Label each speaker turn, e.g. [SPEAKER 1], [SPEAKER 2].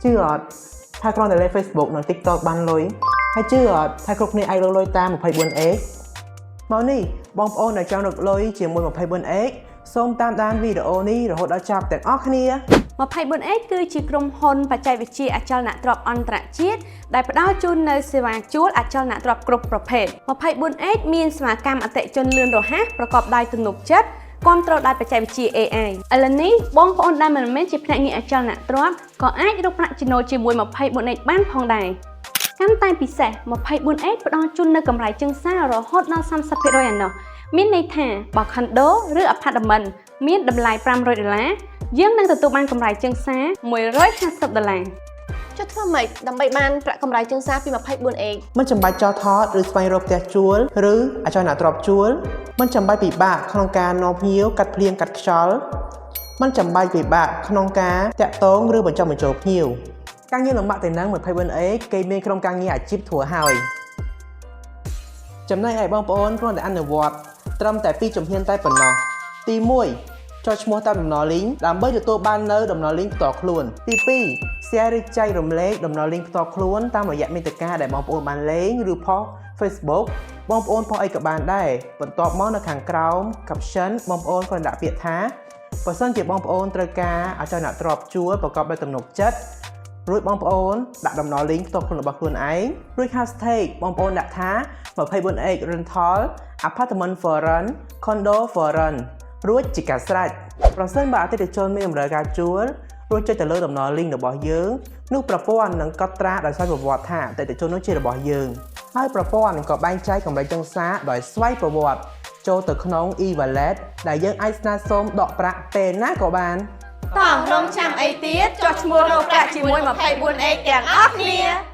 [SPEAKER 1] ជឿអត់ថាគ្រាន់តែលេង Facebook និង TikTok បានលុយហើយជឿអត់ថាគ្រប់គ្នាអាចរកលុយតាម 24H មកនេះបងប្អូនដែលចង់រកលុយជាមួយ 24H សូមតាមដានវីដេអូនេះរហូតដល់ចប់ទាំងអស់គ្នា
[SPEAKER 2] 24H គឺជាក្រុមហ៊ុនបច្ចេកវិទ្យាអចលនទ្រព្យអន្តរជាតិដែលផ្ដល់ជូននូវសេវាជួលអចលនទ្រព្យគ្រប់ប្រភេទ 24H មានសេវាកម្មអតិថិជនលឿនរហ័សប្រកបដោយទំនុកចិត្តគាំទ្រដោយបច្ចេកវិទ្យា AI ឥឡូវនេះបងប្អូនដែលមិនមែនជាភ្នាក់ងារអចលនទ្រព្យក៏អាចរកប្រាក់ចំណូលជាមួយ 24H បានផងដែរកាន់តែពិសេស 24H ផ្ដល់ជូននូវកម្រៃជើងសាររហូតដល់30%ឯណោះមានន័យថាបើ condo ឬ apartment មានតម្លៃ500ដុល្លារយើងនឹងទទួលបានកម្រៃជើងសារ150ដុល្លារ
[SPEAKER 3] ចុះធ្វើម៉េចដើម្បីបានប្រាក់កម្រៃជើងសារពី 24H?
[SPEAKER 1] មិនចាំបាច់ចោះថតឬស្វែងរកផ្ទះជួលឬអចលនទ្រព្យជួលមិនចាំបាច់ពិបាកក្នុងការនាំភ្ញៀវកាត់ភ្លៀងកាត់ខ្យល់មិនចាំបាច់ពិបាកក្នុងការតាក់ទងឬបញ្ចុះបញ្ចូលភ្ញៀវការងារលំបាកទៅនឹង 24H គេមានក្រុមការងារអាជីពធ្វើហើយចំណែកឯបងប្អូនគ្រាន់តែអនុវត្តត្រឹមតែពីរជំហានតែប៉ុណ្ណោះទី1ចុះឈ្មោះតាមតំណ link ដើម្បីទទួលបាននៅតំណ link ផ្ទាល់ខ្លួនទី2 share ឬចែករំលែកតំណ link ផ្ទាល់ខ្លួនតាមរយៈមាតិកាដែលបងប្អូនបានលេងឬផុស Facebook បងប្អូនផុសអីក៏បានដែរបន្ទាប់មកនៅខាងក្រោម caption បងប្អូនគ្រាន់តែដាក់ពាក្យថាបើសិនជាបងប្អូនត្រូវការអចលនទ្រព្យជួលប្រកបដោយទំនុកចិត្តរួចបងប្អូនដាក់តំណ link ផ្ទាល់ខ្លួនរបស់ខ្លួនឯងរួច hashtag បងប្អូនដាក់ថា 24H rental apartment for rent condo for rent រួចជាការស្រេចប្រសិនបើអតិថិជនមានតម្រូវការជួលរួចចុចទៅលើតំណ link របស់យើងនោះប្រព័ន្ធនឹងកត់ត្រាដោយស្វ័យប្រវត្តិថាអតិថិជននោះជារបស់យើងហើយប្រព័ន្ធក៏បែងចែកកម្រៃជើងសារដោយស្វ័យប្រវត្តិចូលទៅក្នុង e-wallet ដែលយើងអាចស្នើសុំដកប្រាក់ពេលណាក៏បាន
[SPEAKER 2] តោះរងចាំអីទៀតចុះឈ្មោះរកប្រាក់ជាមួយ 24H ទាំងអស់គ្នា។